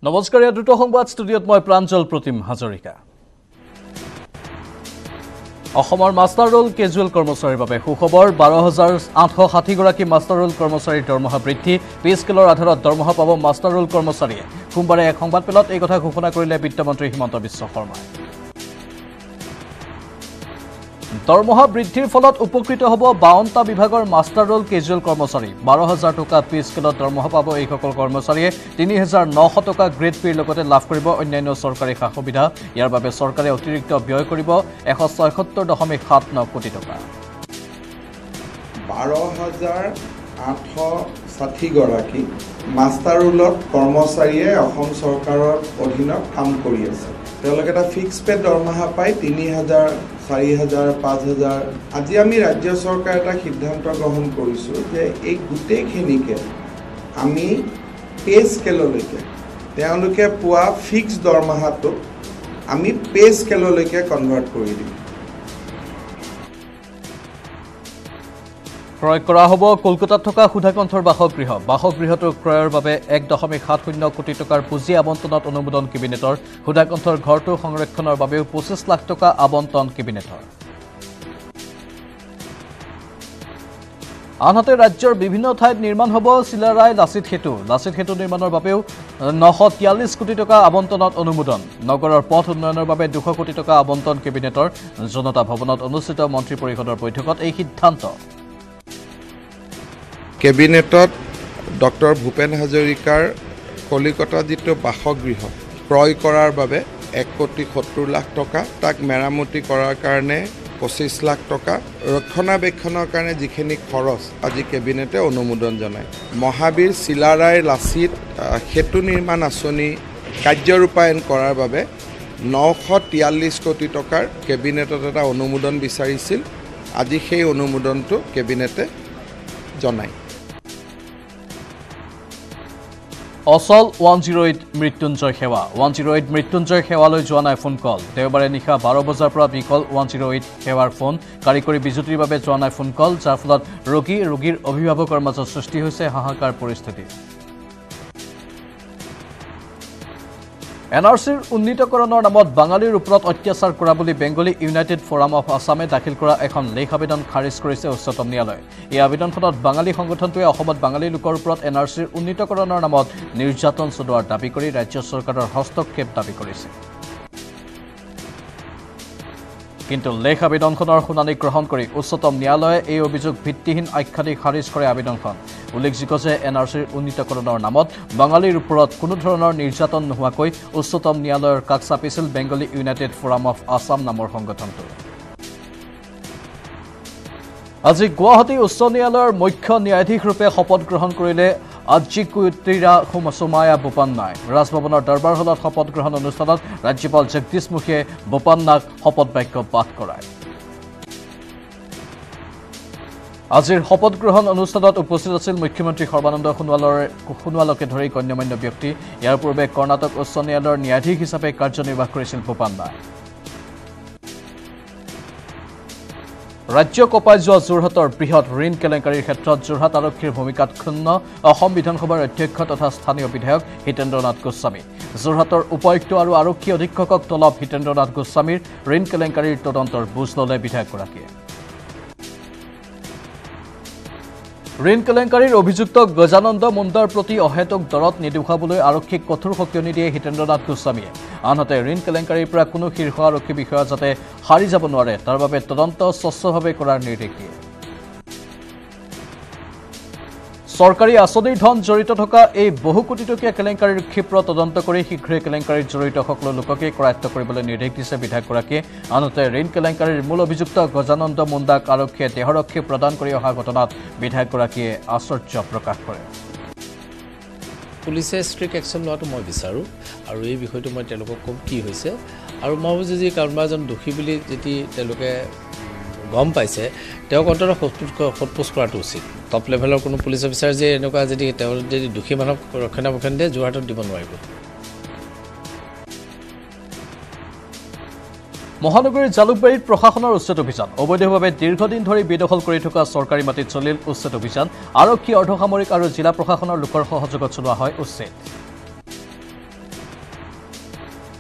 নমস্কাৰ, ইয়াত দ্ৰুত সংবাদ ষ্টুডিঅ'ত মই প্ৰাঞ্জল প্ৰতিম হাজৰিকা। অসমৰ মাষ্টাৰ ৰোল কেজুৱেল কৰ্মচাৰীৰ বাবে সুখবৰ। 12,860 গৰাকী মাষ্টাৰ ৰোল কৰ্মচাৰীৰ দৰমহা বৃদ্ধি। পে স্কেলৰ আধাৰত দৰমহা পাব মাষ্টাৰ ৰোল কৰ্মচাৰীয়ে। সোমবাৰে এক সংবাদমেলত এই কথা ঘোষণা কৰিলে বিত্তমন্ত্ৰী হিমন্ত বিশ্ব শৰ্মাই। দৰমহা বৃদ্ধিৰ ফলত উপকৃত হ'ব 52টা বিভাগৰ মাষ্টাৰ ৰোল কেজুৱেল কৰ্মচাৰী। 12,000 টকা পে স্কেলত দৰমহা পাব এইসকল কৰ্মচাৰীয়ে। 3,900 টকা গ্ৰেড পে'ৰ লগতে লাভ কৰিব অন্যান্য চৰকাৰী সা সুবিধা। ইয়াৰ বাবে চৰকাৰে অতিৰিক্ত ব্যয় কৰিব 176.79 কোটি টকা। 12,860 গৰাকী মাষ্টাৰ ৰোলত কৰ্মচাৰীয়ে অসম চৰকাৰৰ অধীনত কাম কৰি আছে। তেওঁলোকে এটা ফিক্স পে দৰমহা পায় 3,000, 4,000, 5,000। আজি আমি ৰাজ্য চৰকাৰে এটা সিদ্ধান্ত গ্ৰহণ কৰিছোঁ যে এই গোটেইখিনিকে আমি পে স্কেললৈকে, তেওঁলোকে পোৱা ফিক্স দৰমহাটো আমি পে স্কেললৈকে কনভাৰ্ট কৰি দিম। ক্ৰয় কৰা হ'ব কলকাতাত থকা সুধাকণ্ঠৰ বাসগৃহ। বাসগৃহটো ক্ৰয়ৰ বাবে 1.70 কোটি টকাৰ পুঁজি আবণ্টনত অনুমোদন কেবিনেটৰ। সুধাকণ্ঠৰ ঘৰটো সংৰক্ষণৰ বাবেও 25 লাখ টকা আবণ্টন কেবিনেটৰ। আনহাতে ৰাজ্যৰ বিভিন্ন ঠাইত নিৰ্মাণ হ'ব চিলাৰায় লাচিত সেতু। লাচিত সেতু নিৰ্মাণৰ বাবেও 943 কোটি টকা আবণ্টনত অনুমোদন। নগৰৰ পথ উন্নয়নৰ বাবে 200 কোটি টকা আবণ্টন কেবিনেটৰ। জনতা ভৱনত অনুষ্ঠিত মন্ত্ৰী পৰিষদৰ বৈঠকত এই সিদ্ধান্ত। কেবিনেটত ডক্টৰ ভূপেন হাজৰিকাৰ কলিকতা যিটো বাসগৃহ ক্ৰয় কৰাৰ বাবে 1,70,00,000 টকা, তাক মেৰামতি কৰাৰ কাৰণে 25 লাখ টকা, ৰক্ষণাবেক্ষণৰ কাৰণে যিখিনি খৰচ আজি কেবিনেটে অনুমোদন জনায়। মহাবীৰ চিলাৰায় লাচিত সেতু নিৰ্মাণ আঁচনি কাৰ্যৰূপায়ণ কৰাৰ বাবে 943 কোটি টকাৰ কেবিনেটত এটা অনুমোদন বিচাৰিছিল। আজি সেই অনুমোদনটো কেবিনেটে জনায়। অচল 108 মৃত্যুঞ্জয় সেৱা। 108 মৃত্যুঞ্জয় সেৱালৈ যোৱা নাই ফোন কল। দেওবাৰে নিশা 12 বজাৰ পৰা বিকল 108 সেৱাৰ ফোন। কাৰিকৰী বিজুতিৰ বাবে যোৱা নাই ফোন কল, যাৰ ফলত ৰোগীৰ অভিভাৱকৰ মাজত সৃষ্টি হৈছে হাহাকাৰ পৰিস্থিতি। এন আৰ চিৰ উন্নীতকৰণৰ নামত বাঙালীৰ ওপৰত অত্যাচাৰ কৰা বুলি বেংগলী ইউনাইটেড ফৰাম অফ আছামে দাখিল কৰা এখন লেখ আবেদন খাৰিজ কৰিছে উচ্চতম ন্যায়ালয়ে। এই আবেদনখনত বাঙালী সংগঠনটোৱে অসমত বাঙালী লোকৰ ওপৰত এন আৰ চিৰ উন্নীতকৰণৰ নামত নিৰ্যাতন চলোৱাৰ দাবী কৰি ৰাজ্য চৰকাৰৰ হস্তক্ষেপ দাবী কৰিছে। কিন্তু লেখ আবেদনখনৰ শুনানি গ্ৰহণ কৰি উচ্চতম ন্যায়ালয়ে এই অভিযোগ ভিত্তিহীন আখ্যা দি খাৰিজ কৰে আবেদনখন। উল্লেখযোগ্য যে এন আৰ চিৰ উন্নীতকৰণৰ নামত বাঙালীৰ ওপৰত কোনো ধৰণৰ নিৰ্যাতন নোহোৱাকৈ উচ্চতম ন্যায়ালয়ৰ কাষ চাপিছিল Bengali United Forum of Assam নামৰ সংগঠনটো। আজি গুৱাহাটী উচ্চ ন্যায়ালয়ৰ মুখ্য ন্যায়াধীশৰূপে শপত গ্ৰহণ কৰিলে আজিকুতিৰা সোমায়া বোপান্নাই। ৰাজভৱনৰ দৰবাৰ হলত শপত গ্ৰহণ অনুষ্ঠানত ৰাজ্যপাল জগদীশ মুখীয়ে বোপান্নাক শপত বাক্য পাঠ কৰায়। আজিৰ শপত গ্ৰহণ অনুষ্ঠানত উপস্থিত আছিল মুখ্যমন্ত্ৰী সৰ্বানন্দ সোণোৱালকে ধৰি গণ্যমান্য ব্যক্তি। ইয়াৰ পূৰ্বে কৰ্ণাটক উচ্চ ন্যায়ালয়ৰ ন্যায়াধীশ হিচাপে কাৰ্যনিৰ্বাহ কৰিছিল বোপান্নাই। ৰাজ্য কঁপাই যোৱা যোৰহাটৰ বৃহৎ ঋণ কেলেংকাৰীৰ ক্ষেত্ৰত যোৰহাট আৰক্ষীৰ ভূমিকাত ক্ষুণ্ণ অসম বিধানসভাৰ অধ্যক্ষ তথা স্থানীয় বিধায়ক হিতেন্দ্ৰ নাথ গোস্বামী। যোৰহাটৰ উপায়ুক্ত আৰু আৰক্ষী অধীক্ষকক তলব হিতেন্দ্ৰ নাথ গোস্বামীৰ ঋণ কেলেংকাৰীৰ তদন্তৰ বুজ ল'লে বিধায়কগৰাকীয়ে। ঋণ কেলেংকাৰীৰ অভিযুক্ত গজানন্দ মুণ্ডাৰ প্ৰতি অহেতুক দৰত নেদেখুৱাবলৈ আৰক্ষীক কঠোৰ সকিয়নি দিয়ে হিতেন্দ্ৰ নাথ গোস্বামীয়ে। আনহাতে ঋণ কেলেংকাৰীৰ পৰা কোনো শীৰ্ষ আৰক্ষী বিষয়া যাতে সাৰি যাব নোৱাৰে তাৰ বাবে তদন্ত স্বচ্ছভাৱে কৰাৰ নিৰ্দেশ দিয়ে। চৰকাৰী আঁচনিৰ ধন জড়িত থকা এই বহু কোটি টকীয়া কেলেংকাৰীৰ ক্ষীপ্ৰ তদন্ত কৰি শীঘ্ৰে কেলেংকাৰীত জড়িত সকলো লোককে কৰায়ত্ব কৰিবলৈ নিৰ্দেশ দিছে বিধায়কগৰাকীয়ে। আনহাতে ঋণ কেলেংকাৰীৰ মূল অভিযুক্ত গজানন্দ মুণ্ডাক আৰক্ষীয়ে দেহৰক্ষী প্ৰদান কৰি অহা ঘটনাত বিধায়কগৰাকীয়ে আশ্চৰ্য প্ৰকাশ কৰে। পুলিচে ষ্ট্ৰিক্ট একশ্যন লোৱাটো মই বিচাৰোঁ আৰু এই বিষয়টো মই তেওঁলোকক ক'ম কি হৈছে। আৰু মই ভাবোঁ যে কোনোবা এজন দোষী বুলি যদি তেওঁলোকে গম পাইছে তেওঁক অন্ততঃ সোধপোছ কৰাটো উচিত। টপ লেভেলৰ কোনো পুলিচ অফিচাৰ যে এনেকুৱা যদি তেওঁ যদি দোষী মানুহক ৰক্ষণাবেক্ষণ দিয়ে যোৰহাটত দিব নোৱাৰিব। মহানগৰীৰ জালুকবাৰীত প্ৰশাসনৰ উচ্ছেদ অভিযান। অবৈধভাৱে দীৰ্ঘদিন ধৰি বেদখল কৰি থকা চৰকাৰী মাটিত চলিল উচ্ছেদ অভিযান। আৰক্ষী, অৰ্ধসামৰিক আৰু জিলা প্ৰশাসনৰ লোকৰ সহযোগত চলোৱা হয় উচ্ছেদ।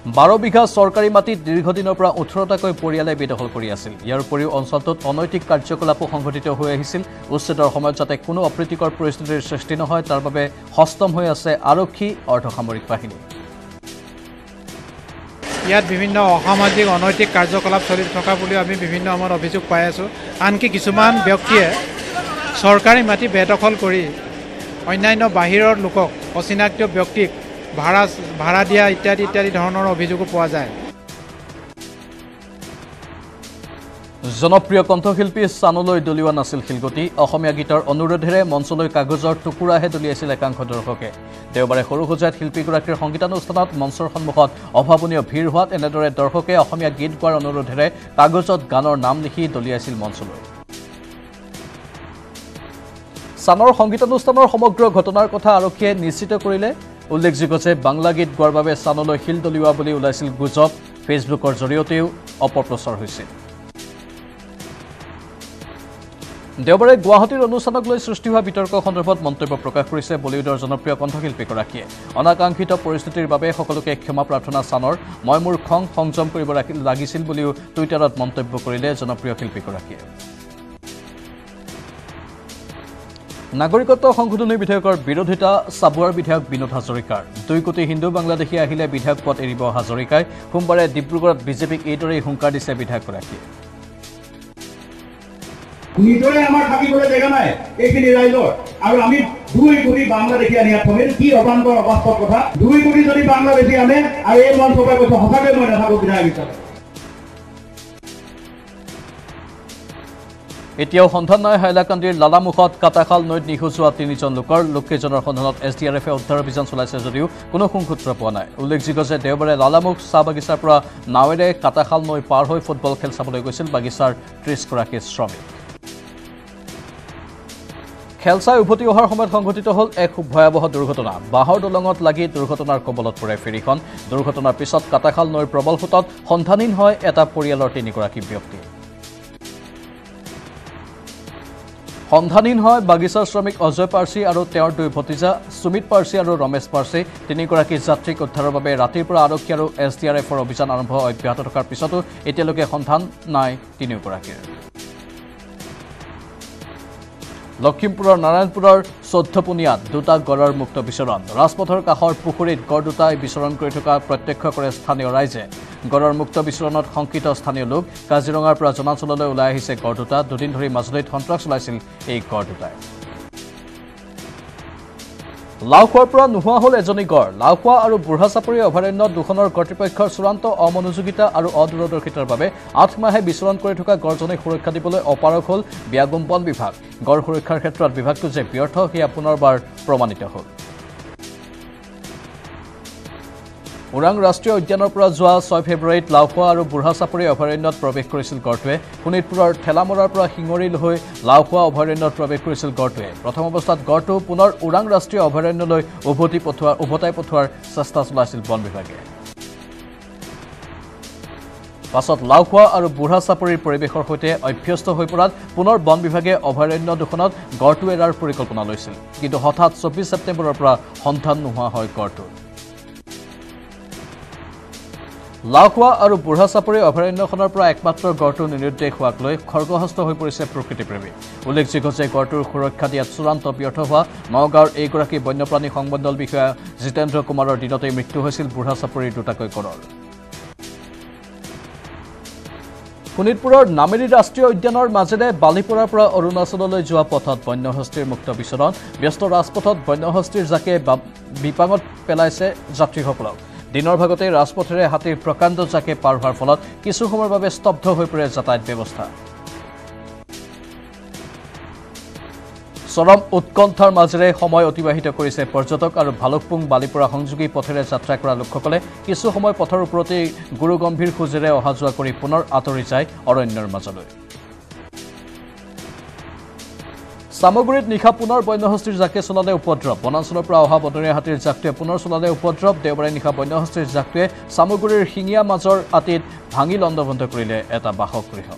12 বিঘা চৰকাৰী মাটিত দীৰ্ঘদিনৰ পৰা 18টাকৈ পৰিয়ালে বেদখল কৰি আছিল। ইয়াৰ উপৰিও অঞ্চলটোত অনৈতিক কাৰ্যকলাপো সংঘটিত হৈ আহিছিল। উচ্ছেদৰ সময়ত যাতে কোনো অপ্ৰীতিকৰ পৰিস্থিতিৰ সৃষ্টি নহয় তাৰ বাবে সষ্টম হৈ আছে আৰক্ষী, অৰ্ধসামৰিক বাহিনী। ইয়াত বিভিন্ন অসামাজিক অনৈতিক কাৰ্যকলাপ চলি থকা বুলি আমি বিভিন্ন সময়ত অভিযোগ পাই আছোঁ। আনকি কিছুমান ব্যক্তিয়ে চৰকাৰী মাটি বেদখল কৰি অন্যান্য বাহিৰৰ লোকক, অচিনাক্ত ব্যক্তিক ভাড়া দিয়া ইত্যাদি ইত্যাদি ধৰণৰ অভিযোগো পোৱা যায়। জনপ্ৰিয় কণ্ঠশিল্পী চানলৈ দলিওৱা নাছিল শিলগুটি। অসমীয়া গীতৰ অনুৰোধেৰে মঞ্চলৈ কাগজৰ টুকুৰাহে দলিয়াইছিল একাংশ দৰ্শকে। দেওবাৰে সৰুসজাইত শিল্পীগৰাকীৰ সংগীতানুষ্ঠানত মঞ্চৰ সন্মুখত অভাৱনীয় ভিৰ হোৱাত এনেদৰে দৰ্শকে অসমীয়া গীত গোৱাৰ অনুৰোধেৰে কাগজত গানৰ নাম লিখি দলিয়াইছিল মঞ্চলৈ। চানৰ সংগীতানুষ্ঠানৰ সমগ্ৰ ঘটনাৰ কথা আৰক্ষীয়ে নিশ্চিত কৰিলে। উল্লেখযোগ্য যে বাংলা গীত গোৱাৰ বাবে চানলৈ শিল দলিওৱা বুলি ওলাইছিল গুজব। ফেচবুকৰ জৰিয়তেও অপপ্ৰচাৰ হৈছিল। দেওবাৰে গুৱাহাটীৰ অনুষ্ঠানক লৈ সৃষ্টি হোৱা বিতৰ্ক সন্দৰ্ভত মন্তব্য প্ৰকাশ কৰিছে বলিউডৰ জনপ্ৰিয় কণ্ঠশিল্পীগৰাকীয়ে। অনাকাংক্ষিত পৰিস্থিতিৰ বাবে সকলোকে ক্ষমা প্ৰাৰ্থনা চানৰ। মই মোৰ খং সংযম কৰিব লাগিছিল বুলিও টুইটাৰত মন্তব্য কৰিলে জনপ্ৰিয় শিল্পীগৰাকীয়ে। নাগৰিকত্ব সংশোধনী বিধেয়কৰ বিৰোধিতা চাবুৱাৰ বিধায়ক বিনোদ হাজৰিকাৰ। 2 কোটি হিন্দু বাংলাদেশী আহিলে বিধায়ক পদ এৰিব হাজৰিকাই। সোমবাৰে ডিব্ৰুগড়ত বিজেপিক এইদৰেই হুংকাৰ দিছে বিধায়কগৰাকীয়ে। নিজৰে আমাৰ থাকিবলৈ জেগা নাই এইখিনি ৰাইজৰ, আৰু আমি 2 কোটি বাংলাদেশী আনি ইয়াত থম। এইটো কি অবান্তৰ অবাস্তৱ কথা। 2 কোটি যদি বাংলাদেশী আনে আৰু এই মঞ্চৰ পৰা কৈছোঁ সঁচাকৈ মই নাথাকোঁ বিধায়ক হিচাপে। এতিয়াও সন্ধান নাই হাইলাকান্দিৰ লালামুখত কাটাখাল নৈত নিখোজ হোৱা 3জন লোকৰ। লোককেইজনৰ সন্ধানত এছ ডি আৰ এফে উদ্ধাৰ অভিযান চলাইছে যদিও কোনো সংসূত্ৰ পোৱা নাই। উল্লেখযোগ্য যে দেওবাৰে লালামুখ চাহ বাগিচাৰ পৰা নাৱেৰে কাটাখাল নৈ পাৰ হৈ ফুটবল খেল চাবলৈ গৈছিল বাগিচাৰ 30গৰাকী শ্ৰমিক। খেল চাই উভতি অহাৰ সময়ত সংঘটিত হ'ল এক ভয়াৱহ দুৰ্ঘটনা। বাঁহৰ দলঙত লাগি দুৰ্ঘটনাৰ কবলত পৰে ফেৰীখন। দুৰ্ঘটনাৰ পিছত কাটাখাল নৈৰ প্ৰবল সোঁতত সন্ধানহীন হয় এটা পৰিয়ালৰ 3গৰাকী ব্যক্তি। সন্ধানহীন হয় বাগিচাৰ শ্ৰমিক অজয় পাৰ্চী আৰু তেওঁৰ 2 ভতিজা সুমিত পাৰ্চী আৰু ৰমেশ পাৰ্চী। 3গৰাকী যাত্ৰীক উদ্ধাৰৰ বাবে ৰাতিৰ পৰা আৰক্ষী আৰু এছ ডি আৰ এফৰ অভিযান আৰম্ভ অব্যাহত থকাৰ পিছতো এতিয়ালৈকে সন্ধান নাই 3গৰাকীৰ। লখিমপুৰৰ নাৰায়ণপুৰৰ 14পুনিয়াত দুটা গড়ৰ মুক্ত বিচৰণ। ৰাজপথৰ কাষৰ পুখুৰীত গড় দুটাই বিচৰণ কৰি থকা প্ৰত্যক্ষ কৰে স্থানীয় ৰাইজে। গড়ৰ মুক্ত বিচৰণত শংকিত স্থানীয় লোক। কাজিৰঙাৰ পৰা জনাঞ্চললৈ ওলাই আহিছে গড় দুটা। দুদিন ধৰি মাজুলীত সন্ত্ৰাস চলাইছিল এই গড় দুটাই। লাওখোৱাৰ পৰা নোহোৱা হ'ল এজনী গড়। লাওখোৱা আৰু বুঢ়াচাপৰি অভয়াৰণ্য দুখনৰ কৰ্তৃপক্ষৰ চূড়ান্ত অমনোযোগিতা আৰু অদূৰদৰ্শিতাৰ বাবে 8 মাহে বিচৰণ কৰি থকা গড়জনীক সুৰক্ষা দিবলৈ অপাৰগ হ'ল বিয়াগোম বন বিভাগ। গড় সুৰক্ষাৰ ক্ষেত্ৰত বিভাগটো যে ব্যৰ্থ সেয়া পুনৰবাৰ প্ৰমাণিত হ'ল। ওৰাং ৰাষ্ট্ৰীয় উদ্যানৰ পৰা যোৱা 6 ফেব্ৰুৱাৰীত লাওখোৱা আৰু বুঢ়াচাপৰি অভয়াৰণ্যত প্ৰৱেশ কৰিছিল গড়টোৱে। শোণিতপুৰৰ ঠেলামৰাৰ পৰা শিঙৰি হৈ লাওখোৱা অভয়াৰণ্যত প্ৰৱেশ কৰিছিল গড়টোৱে। প্ৰথম অৱস্থাত গড়টো পুনৰ ওৰাং ৰাষ্ট্ৰীয় অভয়াৰণ্যলৈ উভতাই পঠোৱাৰ চেষ্টা চলাইছিল বন বিভাগে। পাছত লাওখোৱা আৰু বুঢ়াচাপৰিৰ পৰিৱেশৰ সৈতে অভ্যস্ত হৈ পৰাত পুনৰ বন বিভাগে অভয়াৰণ্য দুখনত গড়টো এৰাৰ পৰিকল্পনা লৈছিল। কিন্তু হঠাৎ 24 ছেপ্টেম্বৰৰ পৰা সন্ধান নোহোৱা হয় গড়টোৰ। লাওখোৱা আৰু বুঢ়াচাপৰি অভয়াৰণ্যখনৰ পৰা একমাত্ৰ গড়টো নিৰুদ্দেশ হোৱাক লৈ খৰ্গহস্ত হৈ পৰিছে প্ৰকৃতিপ্ৰেমী। উল্লেখযোগ্য যে গড়টোৰ সুৰক্ষা দিয়াত চূড়ান্ত ব্যৰ্থ হোৱা নগাঁৱৰ এইগৰাকী বন্যপ্ৰাণী সংমণ্ডল বিষয়া জিতেন্দ্ৰ কুমাৰৰ দিনতেই মৃত্যু হৈছিল বুঢ়াচাপৰিৰ দুটাকৈ গড়ৰ। শোণিতপুৰৰ নামেৰী ৰাষ্ট্ৰীয় উদ্যানৰ মাজেৰে বালিপৰাৰ পৰা অৰুণাচললৈ যোৱা পথত বন্যহস্তীৰ মুক্ত বিচৰণ। ব্যস্ত ৰাজপথত বন্যহস্তীৰ জাকে বিপাঙত পেলাইছে যাত্ৰীসকলক। দিনৰ ভাগতে ৰাজপথেৰে হাতীৰ প্ৰকাণ্ড জাকে পাৰ হোৱাৰ ফলত কিছু সময়ৰ বাবে স্তব্ধ হৈ পৰে যাতায়াত ব্যৱস্থা। চৰম উৎকণ্ঠাৰ মাজেৰে সময় অতিবাহিত কৰিছে পৰ্যটক আৰু ভালুকপুং বালিপৰা সংযোগী পথেৰে যাত্ৰা কৰা লোকসকলে। কিছু সময় পথৰ ওপৰতেই গুৰুগম্ভীৰ খোজেৰে অহা যোৱা কৰি পুনৰ আঁতৰি যায় অৰণ্যৰ মাজলৈ। চামগুৰিত নিশা পুনৰ বন্যহস্তীৰ জাকে চলালে উপদ্ৰৱ। বনাঞ্চলৰ পৰা অহা বনৰীয়া হাতীৰ জাকটোৱে পুনৰ চলালে উপদ্ৰৱ। দেওবাৰে নিশা বন্যহস্তীৰ জাকটোৱে চামগুৰিৰ শিঙিয়া মাজৰ আটিত ভাঙি লণ্ডভণ্ড কৰিলে এটা বাসগৃহ।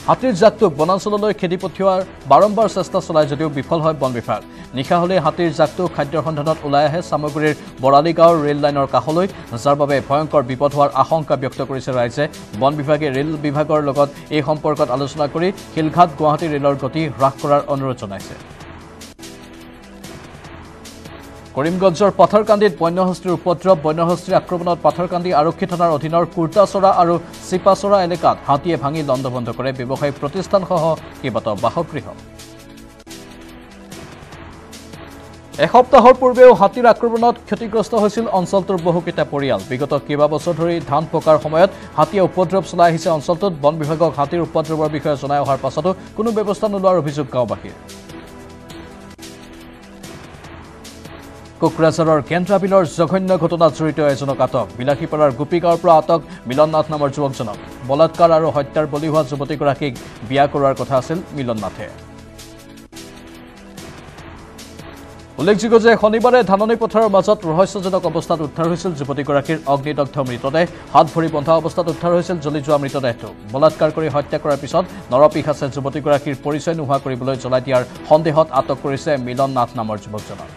হাতীৰ জাকটোক বনাঞ্চললৈ খেদি পঠিওৱাৰ বাৰম্বাৰ চেষ্টা চলাই যদিও বিফল হয় বন বিভাগ। নিশা হ'লে হাতীৰ জাকটো খাদ্যৰ সন্ধানত ওলাই আহে চামগুৰিৰ বৰালি গাঁৱৰ ৰেল লাইনৰ কাষলৈ, যাৰ বাবে ভয়ংকৰ বিপদ হোৱাৰ আশংকা ব্যক্ত কৰিছে ৰাইজে। বন বিভাগে ৰেল বিভাগৰ লগত এই সম্পৰ্কত আলোচনা কৰি শিলঘাট গুৱাহাটী ৰেলৰ গতি হ্ৰাস কৰাৰ অনুৰোধ জনাইছে। কৰিমগঞ্জৰ পাথাৰকান্দিত বন্যহস্তীৰ উপদ্ৰৱ। বন্যহস্তীৰ আক্ৰমণত পাথাৰকান্দি আৰক্ষী থানাৰ অধীনৰ কুৰ্তাচৰা আৰু চিপাচৰা এলেকাত হাতীয়ে ভাঙি লণ্ডভণ্ড কৰে ব্যৱসায়িক প্ৰতিষ্ঠানসহ কেইবাটাও বাসগৃহ। এসপ্তাহৰ পূৰ্বেও হাতীৰ আক্ৰমণত ক্ষতিগ্ৰস্ত হৈছিল অঞ্চলটোৰ বহুকেইটা পৰিয়াল। বিগত কেইবাবছৰ ধৰি ধান পকাৰ সময়ত হাতীয়ে উপদ্ৰৱ চলাই আহিছে অঞ্চলটোত। বন বিভাগক হাতীৰ উপদ্ৰৱৰ বিষয়ে জনাই অহাৰ পাছতো কোনো ব্যৱস্থা নোলোৱাৰ অভিযোগ গাঁওবাসীৰ। কোকৰাঝাৰৰ কেন্দ্ৰাবিলৰ জঘন্য ঘটনাত জড়িত এজনক আটক। বিলাসীপাৰাৰ গোপীগাঁৱৰ পৰা আটক মিলন নাথ নামৰ যুৱকজনক। বলাৎকাৰ আৰু হত্যাৰ বলি হোৱা যুৱতীগৰাকীক বিয়া কৰোৱাৰ কথা আছিল মিলন নাথে। উল্লেখযোগ্য যে শনিবাৰে ধাননি পথাৰৰ মাজত ৰহস্যজনক অৱস্থাত উদ্ধাৰ হৈছিল যুৱতীগৰাকীৰ অগ্নিদগ্ধ মৃতদেহ। হাত ভৰি বন্ধা অৱস্থাত উদ্ধাৰ হৈছিল জ্বলি যোৱা মৃতদেহটো। বলাৎকাৰ কৰি হত্যা কৰাৰ পিছত নৰপিশাচে যুৱতীগৰাকীৰ পৰিচয় নোহোৱা কৰিবলৈ জ্বলাই দিয়াৰ সন্দেহত আটক কৰিছে মিলন নাথ নামৰ যুৱকজনক।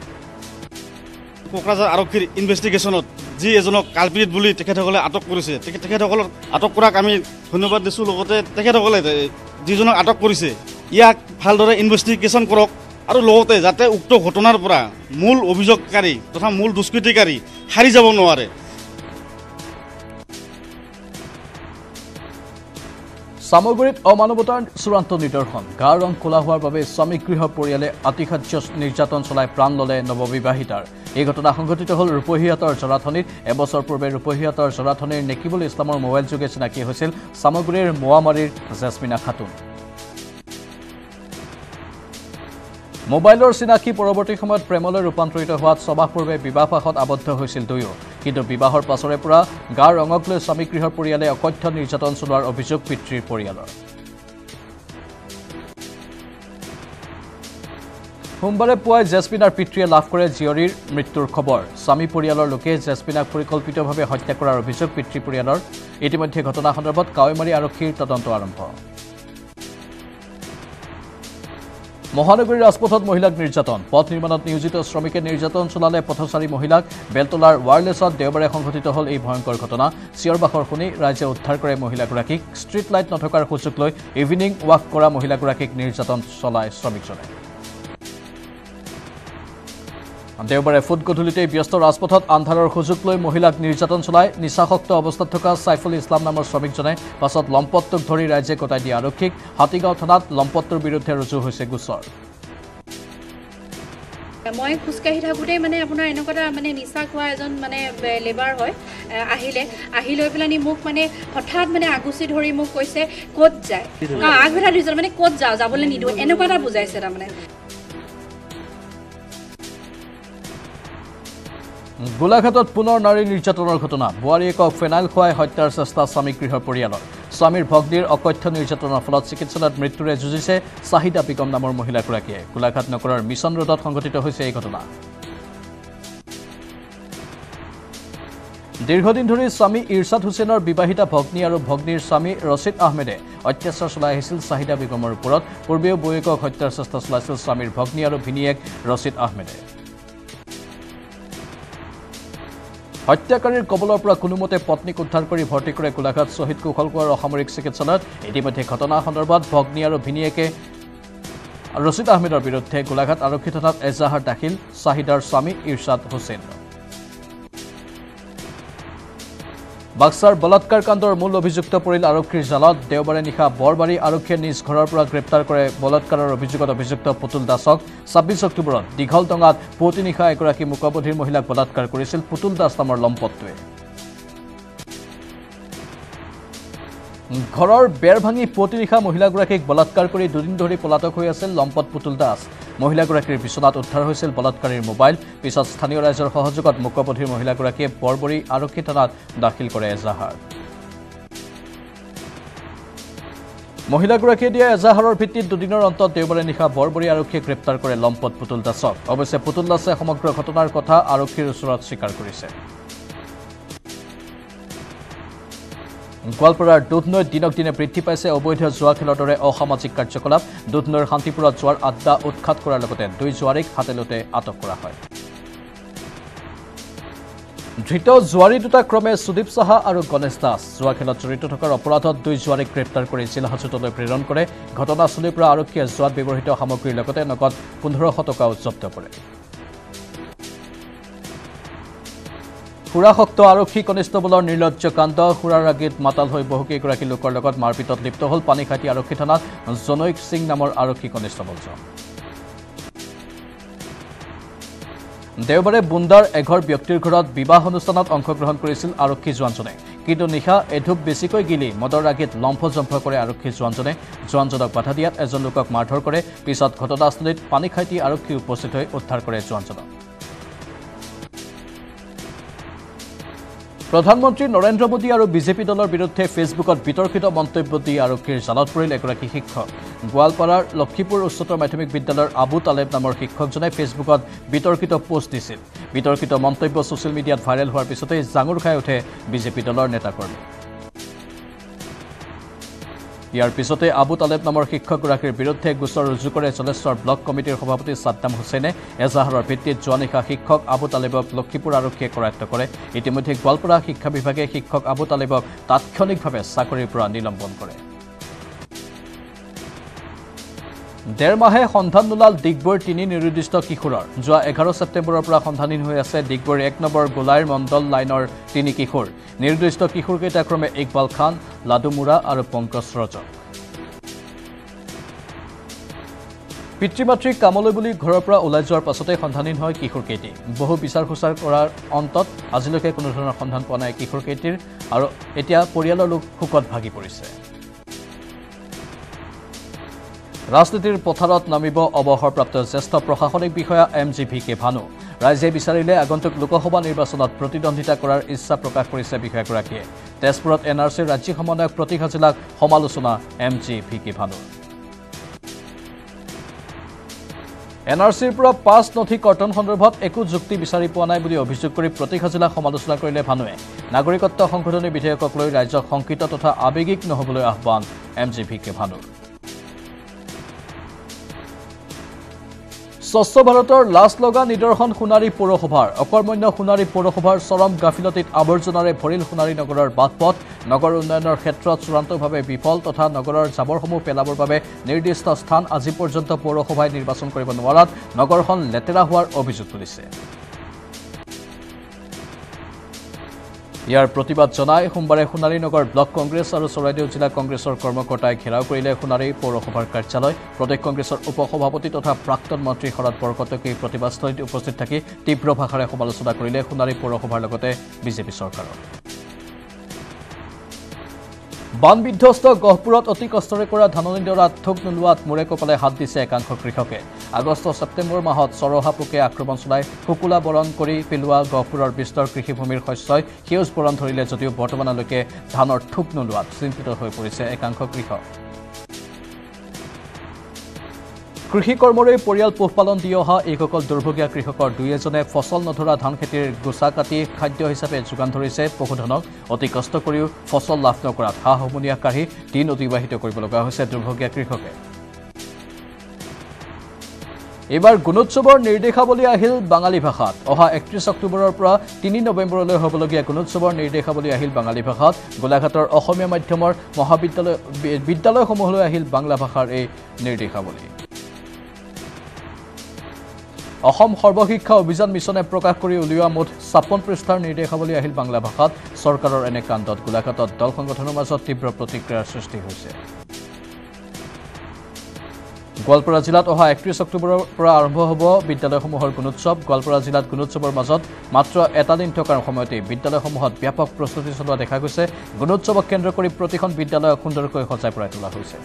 কোকৰাঝাৰ আৰক্ষীৰ ইনভেষ্টিগেশ্যনত যি এজনক কালপ্ৰিট বুলি তেখেতসকলে আটক কৰিছে, তেখেতসকলক আটক কৰাক আমি ধন্যবাদ দিছোঁ। লগতে তেখেতসকলে যিজনক আটক কৰিছে ইয়াক ভালদৰে ইনভেষ্টিগেশ্যন কৰক আৰু লগতে যাতে উক্ত ঘটনাৰ পৰা মূল অভিযোগকাৰী তথা মূল দুষ্কৃতিকাৰী সাৰি যাব নোৱাৰে। চামগুৰিত অমানৱতাৰ চূড়ান্ত নিদৰ্শন। গাৰ ৰং ক'লা হোৱাৰ বাবে স্বামীগৃহ পৰিয়ালে আতিশায্য নিৰ্যাতন চলাই প্ৰাণ ল'লে নৱবিবাহিতাৰ। এই ঘটনা সংঘটিত হ'ল ৰূপহীহাটৰ জৰাথনিত। এবছৰ পূৰ্বে ৰূপহীহাটৰ জৰাথনিৰ নেকিবুল ইছলামৰ মোবাইল যোগে চিনাকি হৈছিল চামগুৰিৰ মোৱামাৰীৰ জেছমিনা খাতুন। মোবাইলৰ চিনাকি পৰৱৰ্তী সময়ত প্ৰেমলৈ ৰূপান্তৰিত হোৱাত ছমাহ পূৰ্বে বিবাহপাশত আবদ্ধ হৈছিল দুয়ো। কিন্তু বিবাহৰ পাছৰে পৰা গাৰ ৰঙক লৈ স্বামীগৃহৰ পৰিয়ালে অকথ্য নিৰ্যাতন চলোৱাৰ অভিযোগ পিতৃৰ পৰিয়ালৰ। সোমবাৰে পুৱাই জেছমিনাৰ পিতৃয়ে লাভ কৰে জীয়ৰীৰ মৃত্যুৰ খবৰ। স্বামী পৰিয়ালৰ লোকে জেছমিনাক পৰিকল্পিতভাৱে হত্যা কৰাৰ অভিযোগ পিতৃ পৰিয়ালৰ। ইতিমধ্যে ঘটনা সন্দৰ্ভত কাৱৈমাৰী আৰক্ষীৰ তদন্ত আৰম্ভ। মহানগৰীৰ ৰাজপথত মহিলাক নিৰ্যাতন। পথ নিৰ্মাণত নিয়োজিত শ্ৰমিকে নিৰ্যাতন চলালে পথচাৰী মহিলাক। বেলতলাৰ ৱায়াৰলেছত দেওবাৰে সংঘটিত হ'ল এই ভয়ংকৰ ঘটনা। চিঞৰ বাখৰ শুনি ৰাইজে উদ্ধাৰ কৰে মহিলাগৰাকীক। ষ্ট্ৰীট লাইট নথকাৰ সুযোগ লৈ ইভিনিং ৱাক কৰা মহিলাগৰাকীক নিৰ্যাতন চলায় শ্ৰমিকজনে। দেওবাৰে ফুট গধূলিতেই ব্যস্ত ৰাজপথত আন্ধাৰৰ সুযোগ লৈ মহিলাক নিৰ্যাতন চলাই নিচাসক্ত অৱস্থাত থকা ছাইফুল ইছলাম নামৰ শ্ৰমিকজনে পাছত লম্পটটোক ধৰি ৰাইজে গতাই দিয়ে আৰক্ষীক। হাতীগাঁও থানাত লম্পটটোৰ বিৰুদ্ধে ৰুজু হৈছে গোচৰ। মই খোজকাঢ়ি থাকোঁতেই মানে আপোনাৰ এনেকুৱা এটা মানে নিচা খোৱা এজন মানে লেবাৰ হয়, আহিলে আহি লৈ পেলানি মোক মানে হঠাৎ মানে আগুচি ধৰি মোক কৈছে ক'ত যায়, আগভেটা ধৰিছে মানে ক'ত যাওঁ, যাবলৈ নিদিওঁ, এনেকুৱা এটা বুজাইছে তাৰমানে। গোলাঘাটত পুনৰ নাৰী নিৰ্যাতনৰ ঘটনা। বোৱাৰীয়েকক ফেনাইল খুৱাই হত্যাৰ চেষ্টা স্বামীগৃহৰ পৰিয়ালৰ। স্বামীৰ ভগ্নীৰ অকথ্য নিৰ্যাতনৰ ফলত চিকিৎসালয়ত মৃত্যুৰে যুঁজিছে চাহিদা বেগম নামৰ মহিলাগৰাকীয়ে। গোলাঘাট নগৰৰ মিছন ৰোডত সংঘটিত হৈছে এই ঘটনা। দীৰ্ঘদিন ধৰি স্বামী ইৰছাদ হুছেইনৰ বিবাহিতা ভগ্নী আৰু ভগ্নীৰ স্বামী ৰছিদ আহমেদে অত্যাচাৰ চলাই আহিছিল চাহিদা বেগমৰ ওপৰত। পূৰ্বেও বৌয়েকক হত্যাৰ চেষ্টা চলাইছিল স্বামীৰ ভগ্নী আৰু ভিনীয়েক ৰছিদ আহমেদে। হত্যাকাৰীৰ কবলৰ পৰা কোনোমতে পত্নীক উদ্ধাৰ কৰি ভৰ্তি কৰে গোলাঘাট শ্বহীদ কুশল কোঁৱৰ অসামৰিক চিকিৎসালয়ত। ইতিমধ্যে ঘটনা সন্দৰ্ভত ভগ্নী আৰু ভিনীয়েকে ৰছিদ আহমেদৰ বিৰুদ্ধে গোলাঘাট আৰক্ষী থানাত এজাহাৰ দাখিল চাহিদাৰ স্বামী ইৰছাদ হুছেইন। বাক্সাৰ বলাৎকাৰ কাণ্ডৰ মূল অভিযুক্ত পৰিল আৰক্ষীৰ জালত। দেওবাৰে নিশা বৰবাৰী আৰক্ষীয়ে নিজ ঘৰৰ পৰা গ্ৰেপ্তাৰ কৰে বলাৎকাৰৰ অভিযোগত অভিযুক্ত পুতুল দাসক। 26 অক্টোবৰত দীঘলটঙাত পুৱতি নিশা এগৰাকী মুকবধিৰ মহিলাক বলাৎকাৰ কৰিছিল পুতুল দাস নামৰ লম্পটটোৱে। ঘৰৰ বেৰ ভাঙি পুৱতি নিশা মহিলাগৰাকীক বলাৎকাৰ কৰি দুদিন ধৰি পলাতক হৈ আছিল লম্পট পুতুল দাস। মহিলাগৰাকীৰ বিচনাত উদ্ধাৰ হৈছিল বলাৎকাৰীৰ মোবাইল। পিছত স্থানীয় ৰাইজৰ সহযোগত মুকবধিৰ মহিলাগৰাকীয়ে বৰবৰী আৰক্ষী থানাত দাখিল কৰে এজাহাৰ। মহিলাগৰাকীয়ে দিয়া এজাহাৰৰ ভিত্তিত দুদিনৰ অন্তত দেওবাৰে নিশা বৰবৰী আৰক্ষীয়ে গ্ৰেপ্তাৰ কৰে লম্পট পুতুল দাসক। অৱশ্যে পুতুল দাসে সমগ্ৰ ঘটনাৰ কথা আৰক্ষীৰ ওচৰত স্বীকাৰ কৰিছে। গোৱালপাৰাৰ দুধনৈত দিনক দিনে বৃদ্ধি পাইছে অবৈধ জুৱা খেলৰ দৰে অসামাজিক কাৰ্যকলাপ। দুধনৈৰ শান্তিপুৰত জুৱাৰ আড্ডা উৎখাত কৰাৰ লগতে দুই জুৱাৰীক হাতে-লোটে আটক কৰা হয়। ধৃত জুৱাৰী দুটা ক্ৰমে সুদীপ সাহা আৰু গণেশ দাস। জুৱা খেলত জড়িত থকাৰ অপৰাধত দুই জুৱাৰীক গ্ৰেপ্তাৰ কৰি জিলা হাজোতলৈ প্ৰেৰণ কৰে। ঘটনাস্থলীৰ পৰা আৰক্ষীয়ে জুৱাত ব্যৱহৃত সামগ্ৰীৰ লগতে নগদ 1500 টকাও জব্দ কৰে। সুৰাসক্ত আৰক্ষী কনিষ্টবলৰ নিৰ্লজ্জ কাণ্ড। সুৰাৰ ৰাগীত মাতাল হৈ বহুকেইগৰাকী লোকৰ লগত মাৰপিটত লিপ্ত হ'ল পানীখাইটি আৰক্ষী থানাত জনৈক সিং নামৰ আৰক্ষী কনিষ্টবলজন। দেওবাৰে বুন্দাৰ এঘৰ ব্যক্তিৰ ঘৰত বিবাহ অনুষ্ঠানত অংশগ্ৰহণ কৰিছিল আৰক্ষী জোৱানজনে। কিন্তু নিশা এধূপ বেছিকৈ গিলি মদৰ ৰাগীত লম্ফ জম্ফ কৰে আৰক্ষী জোৱানজনে। জোৱানজনক বাধা দিয়াত এজন লোকক মাৰধৰ কৰে। পিছত ঘটনাস্থলীত পানীখাইটি আৰক্ষী উপস্থিত হৈ উদ্ধাৰ কৰে জোৱানজনক। প্ৰধানমন্ত্ৰী নৰেন্দ্ৰ মোদী আৰু বিজেপি দলৰ বিৰুদ্ধে ফেচবুকত বিতৰ্কিত মন্তব্য দি আৰক্ষীৰ জালত পৰিল এগৰাকী শিক্ষক। গোৱালপাৰাৰ লক্ষীপুৰ উচ্চতৰ মাধ্যমিক বিদ্যালয়ৰ আবু তালেব নামৰ শিক্ষকজনে ফেচবুকত বিতৰ্কিত পোষ্ট দিছিল। বিতৰ্কিত মন্তব্য ছ'চিয়েল মিডিয়াত ভাইৰেল হোৱাৰ পিছতেই জাঙুৰ খাই উঠে বিজেপি দলৰ নেতাকৰ্মী। ইয়াৰ পিছতে আবু তালেব নামৰ শিক্ষকগৰাকীৰ বিৰুদ্ধে গোচৰ ৰুজু কৰে জলেশ্বৰ ব্লক কমিটিৰ সভাপতি ছাদ্দাম হুছেইনে। এজাহাৰৰ ভিত্তিত যোৱা নিশা শিক্ষক আবু তালেবক লক্ষীপুৰ আৰক্ষীয়ে কৰায়ত্ব কৰে। ইতিমধ্যে গোৱালপাৰা শিক্ষা বিভাগে শিক্ষক আবু তালেবক তাৎক্ষণিকভাৱে চাকৰিৰ পৰা নিলম্বন কৰে। ডেৰ মাহে সন্ধান নোলাল ডিগবৈৰ তিনি নিৰুদ্দিষ্ট কিশোৰৰ। যোৱা 11 ছেপ্টেম্বৰৰ পৰা সন্ধানহীন হৈ আছে ডিগবৈৰ 1 নম্বৰ গোলাইৰ মণ্ডল লাইনৰ তিনি কিশোৰ। নিৰুদ্দিষ্ট কিশোৰকেইটা ক্ৰমে ইকবাল খান, লাডু মুৰা আৰু পংকজ ৰজক। পিতৃ মাতৃক কামলৈ বুলি ঘৰৰ পৰা ওলাই যোৱাৰ পাছতে সন্ধানহীন হয় কিশোৰকেইটি। বহু বিচাৰ খোচাৰ কৰাৰ অন্তত আজিলৈকে কোনো ধৰণৰ সন্ধান পোৱা নাই কিশোৰকেইটিৰ আৰু এতিয়া পৰিয়ালৰ লোক শোকত ভাগি পৰিছে। ৰাজনীতিৰ পথাৰত নামিব অৱসৰপ্ৰাপ্ত জ্যেষ্ঠ প্ৰশাসনিক বিষয়া M G V K Bhanu. ৰাইজে বিচাৰিলে আগন্তুক লোকসভা নিৰ্বাচনত প্ৰতিদ্বন্দ্বিতা কৰাৰ ইচ্ছা প্ৰকাশ কৰিছে বিষয়াগৰাকীয়ে। তেজপুৰত এন আৰ চিৰ ৰাজ্যিক সমন্বয়ক প্ৰতীক হাজেলাক সমালোচনা এম জি ভি কে ভানুৰ। এন আৰ চিৰ পৰা 5 নথি কৰ্তন সন্দৰ্ভত একো যুক্তি বিচাৰি পোৱা নাই বুলি অভিযোগ কৰি প্ৰতীক হাজেলাক সমালোচনা কৰিলে ভানুৱে। নাগৰিকত্ব সংশোধনী বিধেয়কক লৈ ৰাইজক শংকিত তথা আৱেগিক নহ'বলৈ আহ্বান এম জি ভি কে ভানুৰ। স্বচ্ছ ভাৰতৰ লাজ লগা নিদৰ্শন সোণাৰী পৌৰসভাৰ। অকৰ্মণ্য সোণাৰী পৌৰসভাৰ চৰম গাফিলতিত আৱৰ্জনাৰে ভৰিল সোণাৰী নগৰৰ বাট পথ। নগৰ উন্নয়নৰ ক্ষেত্ৰত চূড়ান্তভাৱে বিফল তথা নগৰৰ জাবৰসমূহ পেলাবৰ বাবে নিৰ্দিষ্ট স্থান আজি পৰ্যন্ত পৌৰসভাই নিৰ্বাচন কৰিব নোৱাৰাত নগৰখন লেতেৰা হোৱাৰ অভিযোগ তুলিছে। ইয়াৰ প্ৰতিবাদ জনাই সোমবাৰে সোণাৰী নগৰ ব্লক কংগ্ৰেছ আৰু চৰাইদেউ জিলা কংগ্ৰেছৰ কৰ্মকৰ্তাই ঘেৰাও কৰিলে সোণাৰী পৌৰসভাৰ কাৰ্যালয়। প্ৰদেশ কংগ্ৰেছৰ উপসভাপতি তথা প্ৰাক্তন মন্ত্ৰী শৰৎ বৰকটকী প্ৰতিবাদস্থলীত উপস্থিত থাকি তীব্ৰ ভাষাৰে সমালোচনা কৰিলে সোণাৰী পৌৰসভাৰ লগতে বিজেপি চৰকাৰক। বান বিধ্বস্ত গহপুৰত অতি কষ্টৰে কৰা ধাননিডৰাত থোক নোলোৱাত মূৰে কপালে হাত দিছে একাংশ কৃষকে। আগষ্ট ছেপ্টেম্বৰ মাহত চৰহা পোকে আক্ৰমণ চলাই শুকুলা বৰণ কৰি পেলোৱা গহপুৰৰ বিস্তৰ কৃষিভূমিৰ শস্যই সেউজ বৰণ ধৰিলে যদিও বৰ্তমানলৈকে ধানৰ থোক নোলোৱাত চিন্তিত হৈ পৰিছে একাংশ কৃষক। কৃষি কৰ্মৰে পৰিয়াল পোহপালন দি অহা এইসকল দুৰ্ভগীয়া কৃষকৰ দুই এজনে ফচল নধৰা ধান খেতিৰ গোচা কাটি খাদ্য হিচাপে যোগান ধৰিছে পশুধনক। অতি কষ্ট কৰিও ফচল লাভ নকৰাত হাঁহ হুমুনিয়াহ কাঢ়ি দিন অতিবাহিত কৰিব লগা হৈছে দুৰ্ভগীয়া কৃষকে। এইবাৰ গুণোৎসৱৰ নিৰ্দেশাৱলী আহিল বাঙালী ভাষাত। অহা 31 অক্টোবৰৰ পৰা 3 নৱেম্বৰলৈ হ'বলগীয়া গুণোৎসৱৰ নিৰ্দেশাৱলী আহিল বাঙালী ভাষাত। গোলাঘাটৰ অসমীয়া মাধ্যমৰ মহাবিদ্যালয় বিদ্যালয়সমূহলৈ আহিল বাংলা ভাষাৰ এই নিৰ্দেশাৱলী। অসম সৰ্বশিক্ষা অভিযান মিছনে প্ৰকাশ কৰি উলিওৱা মুঠ 56 পৃষ্ঠাৰ নিৰ্দেশাৱলী আহিল বাংলা ভাষাত। চৰকাৰৰ এনে কাণ্ডত গোলাঘাটত দল সংগঠনৰ মাজত তীব্ৰ প্ৰতিক্ৰিয়াৰ সৃষ্টি হৈছে। গোৱালপাৰা জিলাত অহা 31 অক্টোবৰৰ পৰা আৰম্ভ হ'ব বিদ্যালয়সমূহৰ গুণোৎসৱ। গোৱালপাৰা জিলাত গুণোৎসৱৰ মাজত মাত্ৰ এটা দিন থকাৰ সময়তে বিদ্যালয়সমূহত ব্যাপক প্ৰস্তুতি চলোৱা দেখা গৈছে। গুণোৎসৱক কেন্দ্ৰ কৰি প্ৰতিখন বিদ্যালয়ক সুন্দৰকৈ সজাই পৰাই তোলা হৈছে।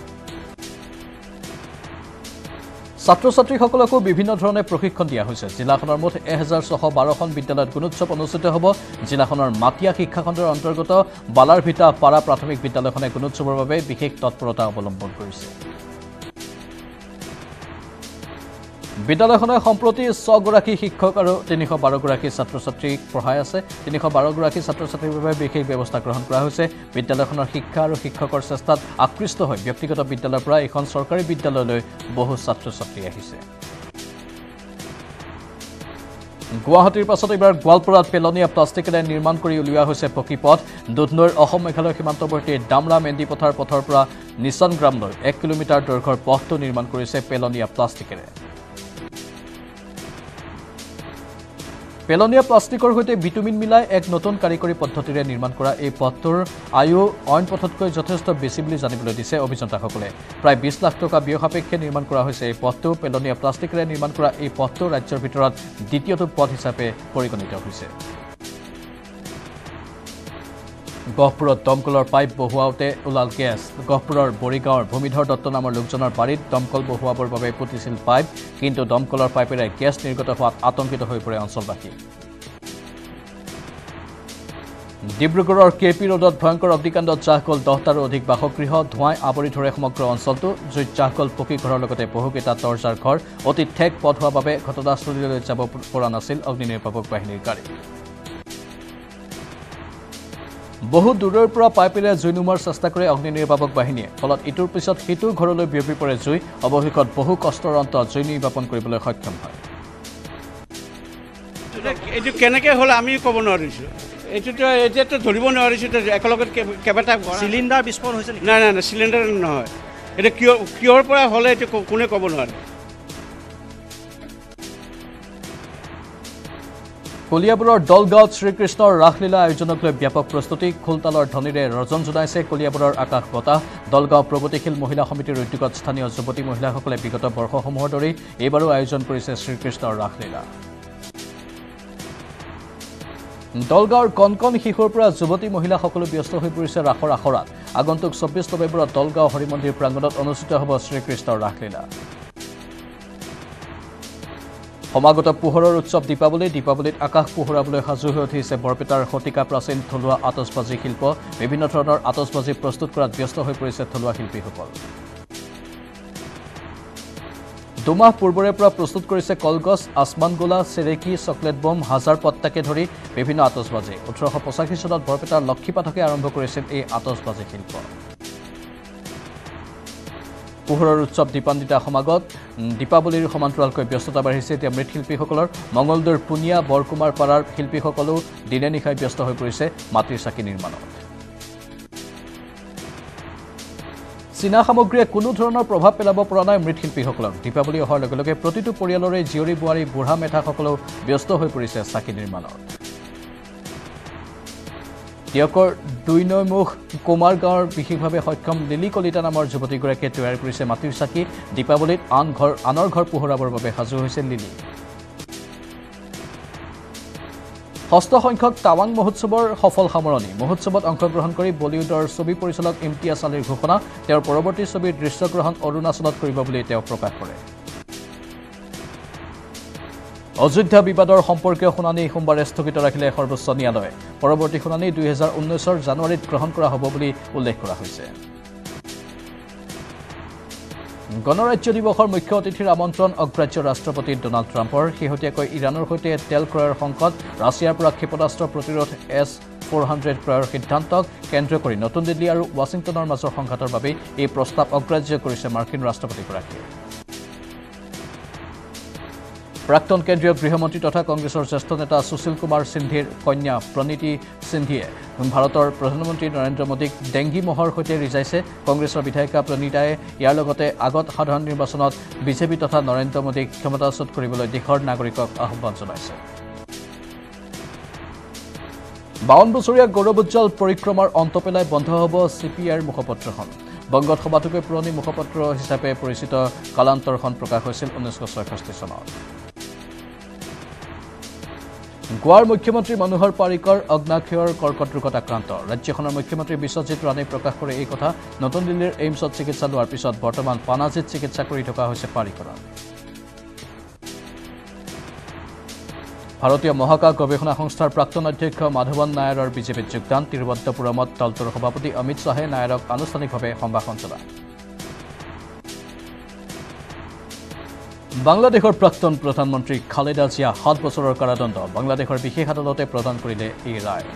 ছাত্ৰ ছাত্ৰীসকলকো বিভিন্ন ধৰণে প্ৰশিক্ষণ দিয়া হৈছে। জিলাখনৰ মুঠ 1612খন বিদ্যালয়ত গুণোৎসৱ অনুষ্ঠিত হ'ব। জিলাখনৰ মাটিয়া শিক্ষাখণ্ডৰ অন্তৰ্গত বালাৰভিটা পাৰা প্ৰাথমিক বিদ্যালয়খনে গুণোৎসৱৰ বাবে বিশেষ তৎপৰতা অৱলম্বন কৰিছে। বিদ্যালয়খনে সম্প্ৰতি 6গৰাকী শিক্ষক আৰু 312গৰাকী ছাত্ৰ-ছাত্ৰীক পঢ়াই আছে। 312গৰাকী ছাত্ৰ-ছাত্ৰীৰ বাবে বিশেষ ব্যৱস্থা গ্ৰহণ কৰা হৈছে। বিদ্যালয়খনৰ শিক্ষা আৰু শিক্ষকৰ চেষ্টাত আকৃষ্ট হৈ ব্যক্তিগত বিদ্যালয়ৰ পৰা এইখন চৰকাৰী বিদ্যালয়লৈ বহু ছাত্ৰ-ছাত্ৰী আহিছে। গুৱাহাটীৰ পাছত এইবাৰ গোৱালপাৰাত পেলনীয়া প্লাষ্টিকেৰে নিৰ্মাণ কৰি উলিওৱা হৈছে পকী পথ। দুধনৈৰ অসম মেঘালয় সীমান্তৱৰ্তী দামৰা মেন্দিপথাৰ পথৰ পৰা নিচান গ্ৰামলৈ 1 কিলোমিটাৰ দৈৰ্ঘ্যৰ পথটো নিৰ্মাণ কৰিছে পেলনীয়া প্লাষ্টিকেৰে। পেলনীয়া প্লাষ্টিকৰ সৈতে বিটুমিন মিলাই এক নতুন কাৰিকৰী পদ্ধতিৰে নিৰ্মাণ কৰা এই পথটোৰ আয়ু অইন পথতকৈ যথেষ্ট বেছি বুলি জানিবলৈ দিছে অভিযন্তাসকলে। প্ৰায় 20 লাখ টকা ব্যয় সাপেক্ষে নিৰ্মাণ কৰা হৈছে এই পথটো। পেলনীয়া প্লাষ্টিকেৰে নিৰ্মাণ কৰা এই পথটো ৰাজ্যৰ ভিতৰত দ্বিতীয়টো পথ হিচাপে পৰিগণিত হৈছে। গহপুৰত দমকলৰ পাইপ বহুৱাওঁতে ওলাল গেছ। গহপুৰৰ বৰিগাঁৱৰ ভূমিধৰ দত্ত নামৰ লোকজনৰ বাৰীত দমকল বহুৱাবৰ বাবে পুতিছিল পাইপ, কিন্তু দমকলৰ পাইপেৰে গেছ নিৰ্গত হোৱাত আতংকিত হৈ পৰে অঞ্চলবাসী। ডিব্ৰুগড়ৰ কে পি ৰোডত ভয়ংকৰ অগ্নিকাণ্ডত জাহ গ'ল 10টাৰো অধিক বাসগৃহ। ধোঁৱাই আৱৰি ধৰে সমগ্ৰ অঞ্চলটো। জুইত জাহ গ'ল পকী ঘৰৰ লগতে বহুকেইটা তৰ্জাৰ ঘৰ। অতি ঠেক পথ হোৱাৰ বাবে ঘটনাস্থলীলৈ যাব পৰা নাছিল অগ্নি নিৰ্বাপক বাহিনীৰ গাড়ী। বহু দূৰৰ পৰা পাইপেৰে জুই নুমুৱাৰ চেষ্টা কৰে অগ্নি নিৰ্বাপক বাহিনীয়ে। ফলত ইটোৰ পিছত সিটোৰ ঘৰলৈ বিয়পি পৰে জুই। অৱশেষত বহু কষ্টৰ অন্তত জুই নিৰ্বাপন কৰিবলৈ সক্ষম হয়। এইটো কেনেকৈ হ'ল আমি ক'ব নোৱাৰিছোঁ। এইটোতো এতিয়াতো ধৰিব নোৱাৰিছোঁ। একেলগত কেইবাটা চিলিণ্ডাৰ বিস্ফোৰণ হৈছে নেকি? নাই নাই নাই, চিলিণ্ডাৰ নহয়। এইটো কিয় কিহৰ পৰা হ'লে এইটো কোনে ক'ব নোৱাৰে। কলিয়াবৰৰ দলগাঁৱত শ্ৰীকৃষ্ণৰ ৰাসলীলা আয়োজনক লৈ ব্যাপক প্ৰস্তুতি। খোলতালৰ ধ্বনিৰে ৰজন জনাইছে কলিয়াবৰৰ আকাশ বতাহ। দলগাঁও প্ৰগতিশীল মহিলা সমিতিৰ উদ্যোগত স্থানীয় যুৱতী মহিলাসকলে বিগত বৰ্ষসমূহৰ দৰেই এইবাৰো আয়োজন কৰিছে শ্ৰীকৃষ্ণৰ ৰাসলীলা। দলগাঁৱৰ কণ কণ শিশুৰ পৰা যুৱতী মহিলাসকলো ব্যস্ত হৈ পৰিছে ৰাসৰ আখৰাত। আগন্তুক 24 নৱেম্বৰত দলগাঁও হৰিমন্দিৰ প্ৰাংগণত অনুষ্ঠিত হ'ব শ্ৰীকৃষ্ণৰ ৰাসলীলা। সমাগত পোহৰৰ উৎসৱ দীপাৱলী। দীপাৱলীত আকাশ পোহৰাবলৈ সাজু হৈ উঠিছে বৰপেটাৰ শতিকা প্ৰাচীন থলুৱা আতচবাজী শিল্প। বিভিন্ন ধৰণৰ আতচবাজী প্ৰস্তুত কৰাত ব্যস্ত হৈ পৰিছে থলুৱা শিল্পীসকল। 2 মাহ পূৰ্বৰে পৰা প্ৰস্তুত কৰিছে কলগছ, আচমানগোলা, চেৰেকী, চকলেট বম, হাজাৰ পত্তাকে ধৰি বিভিন্ন আতচবাজী। 1885 চনত বৰপেটাৰ লক্ষী পাঠকে আৰম্ভ কৰিছিল এই আতচবাজী শিল্প। পোহৰৰ উৎসৱ দীপান্বিতা সমাগত। দীপাৱলীৰ সমান্তৰালকৈ ব্যস্ততা বাঢ়িছে এতিয়া মৃৎশিল্পীসকলৰ। মঙলদৈৰ পুনিয়া বৰকুমাৰ পাৰাৰ শিল্পীসকলো দিনে নিশাই ব্যস্ত হৈ পৰিছে মাটিৰ চাকি নিৰ্মাণত। চীনা সামগ্ৰীয়ে কোনো ধৰণৰ প্ৰভাৱ পেলাব পৰা নাই মৃৎশিল্পীসকলক। দীপাৱলী অহাৰ লগে লগে প্ৰতিটো পৰিয়ালৰে জীয়ৰী বোৱাৰী বুঢ়া মেথাসকলো ব্যস্ত হৈ পৰিছে চাকি নিৰ্মাণত। টীয়কৰ দুইনৈমুখ কুমাৰ গাঁৱৰ বিশেষভাৱে সক্ষম লিলি কলিতা নামৰ যুৱতীগৰাকীয়ে তৈয়াৰ কৰিছে মাটিৰ চাকি। দীপাৱলীত আনৰ ঘৰ পোহৰাবৰ বাবে সাজু হৈছে লিলি। ষষ্ঠ সংখ্যক টাৱাং মহোৎসৱৰ সফল সামৰণি। মহোৎসৱত অংশগ্ৰহণ কৰি বলিউডৰ ছবি পৰিচালক ইমতিয়াজ আলীৰ ঘোষণা। তেওঁৰ পৰৱৰ্তী ছবিৰ দৃশ্যগ্ৰহণ অৰুণাচলত কৰিব বুলি তেওঁ প্ৰকাশ কৰে। অযোধ্যা বিবাদৰ সম্পৰ্কীয় শুনানি সোমবাৰে স্থগিত ৰাখিলে সৰ্বোচ্চ ন্যায়ালয়ে। পৰৱৰ্তী শুনানি 2019 জানুৱাৰীত গ্ৰহণ কৰা হ'ব বুলি উল্লেখ কৰা হৈছে। গণৰাজ্য দিৱসৰ মুখ্য অতিথিৰ আমন্ত্ৰণ অগ্ৰাহ্য ৰাষ্ট্ৰপতি ডোনাল্ড ট্ৰাম্পৰ। শেহতীয়াকৈ ইৰাণৰ সৈতে তেল ক্ৰয়ৰ সংকট, ৰাছিয়াৰ পৰা ক্ষেপণাস্ত্ৰ প্ৰতিৰোধ S-400 ক্ৰয়ৰ সিদ্ধান্তক কেন্দ্ৰ কৰি নতুন দিল্লী আৰু ৱাশ্বিংটনৰ মাজৰ সংঘাতৰ বাবে এই প্ৰস্তাৱ অগ্ৰাহ্য কৰিছে মাৰ্কিন ৰাষ্ট্ৰপতিগৰাকীয়ে। প্ৰাক্তন কেন্দ্ৰীয় গৃহমন্ত্ৰী তথা কংগ্ৰেছৰ জ্যেষ্ঠ নেতা সুশীল কুমাৰ সিন্ধিৰ কন্যা প্ৰণীতি সিন্ধিয়ে ভাৰতৰ প্ৰধানমন্ত্ৰী নৰেন্দ্ৰ মোদীক ডেংগি মহৰ সৈতে ৰিজাইছে। কংগ্ৰেছৰ বিধায়িকা প্ৰণীতাই ইয়াৰ লগতে আগত সাধাৰণ নিৰ্বাচনত বিজেপি তথা নৰেন্দ্ৰ মোদীক ক্ষমতাচ্যুত কৰিবলৈ দেশৰ নাগৰিকক আহ্বান জনাইছে। 52 বছৰীয়া গৌৰৱোজ্জ্বল পৰিক্ৰমাৰ অন্ত পেলাই বন্ধ হ'ব চি পি আইৰ মুখপত্ৰখন। বংগত সবাতোকৈ পুৰণি মুখপত্ৰ হিচাপে পৰিচিত কালান্তৰখন প্ৰকাশ হৈছিল 1966 চনত। গোৱাৰ মুখ্যমন্ত্ৰী মনোহৰ পাৰিকৰ অগ্নাশয়ৰ কৰ্কট ৰোগত আক্ৰান্ত। ৰাজ্যখনৰ মুখ্যমন্ত্ৰী বিশ্বজিৎ ৰাণে প্ৰকাশ কৰে এই কথা। নতুন দিল্লীৰ এইমছত চিকিৎসা লোৱাৰ পিছত বৰ্তমান পানাজীত চিকিৎসা কৰি থকা হৈছে পাৰিকৰক। ভাৰতীয় মহাকাশ গৱেষণা সংস্থাৰ প্ৰাক্তন অধ্যক্ষ মাধৱন নায়াৰৰ বিজেপিত যোগদান। তিৰুৱনন্তপুৰমত দলটোৰ সভাপতি অমিত শ্বাহে নায়াৰক আনুষ্ঠানিকভাৱে সম্ভাষণ জনায়। বাংলাদেশৰ প্ৰাক্তন প্ৰধানমন্ত্ৰী খালেদা জিয়া 7 বছৰৰ কাৰাদণ্ড। বাংলাদেশৰ বিশেষ আদালতে প্ৰদান কৰিলে এই ৰায়।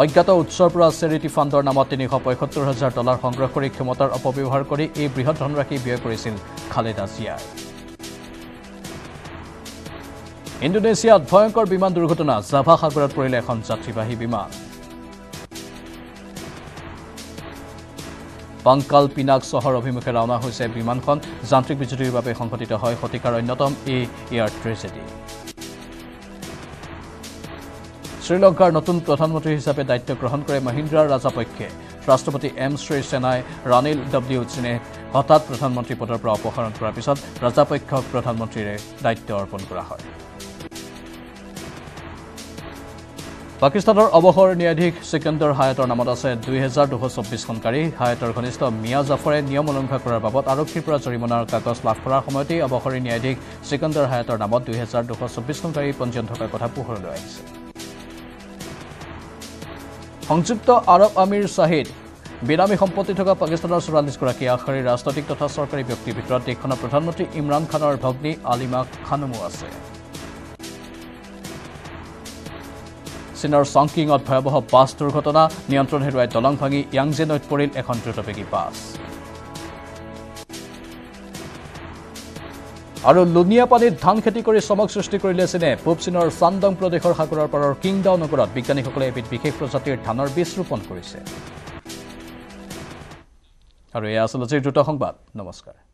অজ্ঞাত উৎসৰ পৰা চেৰিটি ফাণ্ডৰ নামত $375,000 সংগ্ৰহ কৰি ক্ষমতাৰ অপব্যৱহাৰ কৰি এই বৃহৎ ধনৰাশি ব্যয় কৰিছিল খালেদা জিয়াই। ইণ্ডোনেছিয়াত ভয়ংকৰ বিমান দুৰ্ঘটনা। জাভা সাগৰত পৰিলে এখন যাত্ৰীবাহী বিমান। পাংকাল পিনাক চহৰ অভিমুখে ৰাওনা হৈছে বিমানখন। যান্ত্ৰিক বিজুতিৰ বাবে সংঘটিত হয় শতিকাৰ অন্যতম এই এয়াৰ ট্ৰেজেডি। শ্ৰীলংকাৰ নতুন প্ৰধানমন্ত্ৰী হিচাপে দায়িত্ব গ্ৰহণ কৰে মহিন্দ্ৰা ৰাজাপক্ষে। ৰাষ্ট্ৰপতি এম শ্ৰীসেনাই ৰানিল ডব্লিউ চিনে হঠাৎ প্ৰধানমন্ত্ৰী পদৰ পৰা অপসাৰণ কৰাৰ পিছত ৰাজাপক্ষক প্ৰধানমন্ত্ৰীৰে দায়িত্ব অৰ্পণ কৰা হয়। পাকিস্তানৰ অৱসৰ ন্যায়াধীশ চিকন্দৰ হায়াতৰ নামত আছে 2224খন গাড়ী। হায়াতৰ ঘনিষ্ঠ মিয়া জাফৰে নিয়ম উলংঘা কৰাৰ বাবদ আৰক্ষীৰ পৰা জৰিমনাৰ কাগজ লাভ কৰাৰ সময়তেই অৱসৰী ন্যায়াধীশ চিকন্দৰ হায়াতৰ নামত 2224খন গাড়ী পঞ্জীয়ন থকাৰ কথা পোহৰলৈ আহিছে। সংযুক্ত আৰৱ আমিৰ শ্বাহিদ বেনামী সম্পত্তি থকা পাকিস্তানৰ 44গৰাকী আগশাৰীৰ ৰাজনৈতিক তথা চৰকাৰী ব্যক্তিৰ ভিতৰত দেশখনৰ প্ৰধানমন্ত্ৰী ইমৰান খানৰ ভগ্নী আলিমা খানমো আছে। চীনৰ চংকিঙত ভয়াৱহ বাছ দুৰ্ঘটনা। নিয়ন্ত্ৰণ হেৰুৱাই দলং ভাঙি য়াংজে নৈত পৰিল এখন দ্ৰুতবেগী বাছ। আৰু লুণীয়া পানীত ধান খেতি কৰি চমক সৃষ্টি কৰিলে চীনে। পূব চীনৰ চানডং প্ৰদেশৰ সাগৰৰ পাৰৰ কিংডাও নগৰত বিজ্ঞানীসকলে এবিধ বিশেষ প্ৰজাতিৰ ধানৰ বীজ ৰোপণ কৰিছে। আৰু এয়া আছিল আজিৰ দ্ৰুত সংবাদ। নমস্কাৰ।